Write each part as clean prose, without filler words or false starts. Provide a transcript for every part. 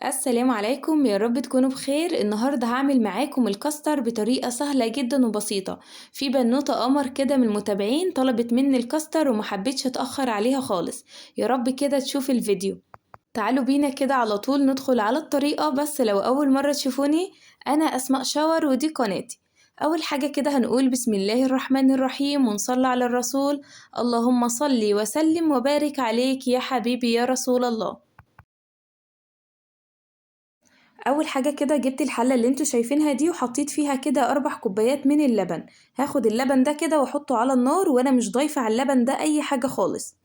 السلام عليكم، يا رب تكونوا بخير. النهارده هعمل معاكم الكاستر بطريقة سهلة جدا وبسيطة. في بنوته قمر كده من المتابعين طلبت مني الكاستر وما حبيتش اتاخر عليها خالص، يا رب كده تشوف الفيديو. تعالوا بينا كده على طول ندخل على الطريقة. بس لو اول مرة تشوفوني، انا اسماء شاور ودي قناتي. اول حاجة كده هنقول بسم الله الرحمن الرحيم ونصلي على الرسول، اللهم صل وسلم وبارك عليك يا حبيبي يا رسول الله. اول حاجة كده جبت الحلة اللي انتوا شايفينها دي وحطيت فيها كده 4 كوبايات من اللبن. هاخد اللبن ده كده واحطه على النار وانا مش ضايفه على اللبن ده اي حاجة خالص.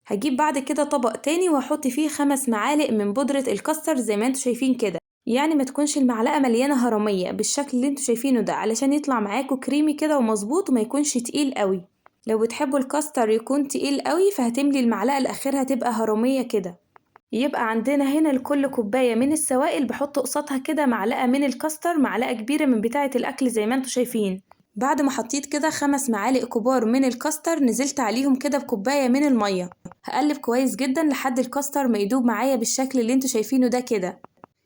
هجيب بعد كده طبق تاني واحط فيه 5 معالق من بودره الكاستر زي ما انتوا شايفين كده، يعني ما تكونش المعلقة مليانة هرميه بالشكل اللي انتوا شايفينه ده، علشان يطلع معاكم كريمي كده ومظبوط وما يكونش تقيل قوي. لو بتحبوا الكاستر يكون تقيل قوي فهتملي المعلقة الاخيرة هتبقى هرميه كده. يبقى عندنا هنا لكل كوباية من السوائل بحط قصادها كده معلقة من الكاستر، معلقة كبيرة من بتاعة الأكل زي ما انتوا شايفين. بعد ما حطيت كده 5 معالق كبار من الكاستر نزلت عليهم كده بكوباية من المية. هقلب كويس جدا لحد الكاستر ما يدوب معايا بالشكل اللي انتوا شايفينه ده كده.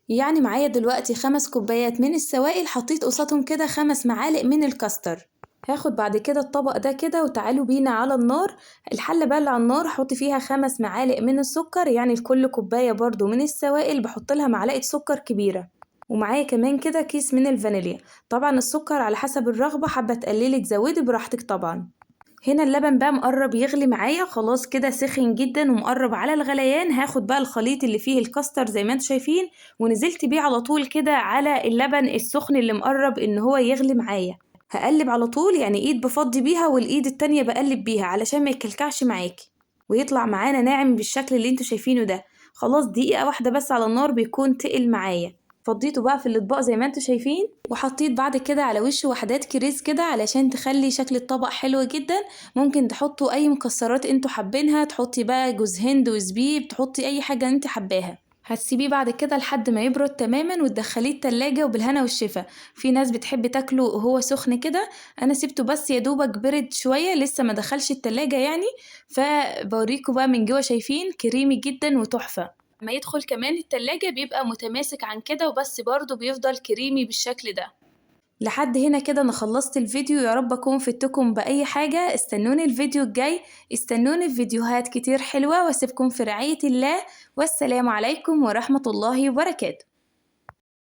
يعني معايا دلوقتي 5 كوبايات من السوائل حطيت قصادهم كده 5 معالق من الكاستر. هاخد بعد كده الطبق ده كده وتعالوا بينا على النار. الحلة بقى اللي على النار هحط فيها 5 معالق من السكر، يعني لكل كوباية برضو من السوائل بحط لها معلقة سكر كبيرة، ومعايا كمان كده كيس من الفانيليا. طبعا السكر على حسب الرغبة، حابة تقللي تزودي براحتك. طبعا هنا اللبن بقى مقرب يغلي معايا خلاص كده، سخن جدا ومقرب على الغليان. هاخد بقى الخليط اللي فيه الكاستر زي ما انتم شايفين ونزلت بيه على طول كده على اللبن السخن اللي مقرب ان هو يغلي معايا. هقلب على طول، يعني ايد بفضي بيها والايد التانية بقلب بيها علشان ما يكلكعش معاكي ويطلع معانا ناعم بالشكل اللي انتوا شايفينه ده. خلاص دقيقة واحدة بس على النار بيكون تقل معايا. فضيته بقى في الاطباق زي ما انتوا شايفين، وحطيت بعد كده على وشه وحدات كريز كده علشان تخلي شكل الطبق حلو جدا. ممكن تحطوا اي مكسرات انتوا حابينها، تحطي بقى جوز هند وزبيب، تحطي اي حاجة انت حباها. هتسيبيه بعد كده لحد ما يبرد تماما وتدخليه التلاجة وبالهنا والشفا. في ناس بتحب تاكله وهو سخن كده، انا سبته بس يا دوبك برد شوية لسه ما دخلش التلاجة يعني، فبوريكم بقى من جوه شايفين كريمي جدا وتحفة. ما يدخل كمان التلاجة بيبقى متماسك عن كده، وبس برضو بيفضل كريمي بالشكل ده. لحد هنا كده انا خلصت الفيديو، يا رب اكون فدتكم باي حاجة. استنوني الفيديو الجاي، استنوني في فيديوهات كتير حلوة، واسيبكم في رعاية الله، والسلام عليكم ورحمة الله وبركاته.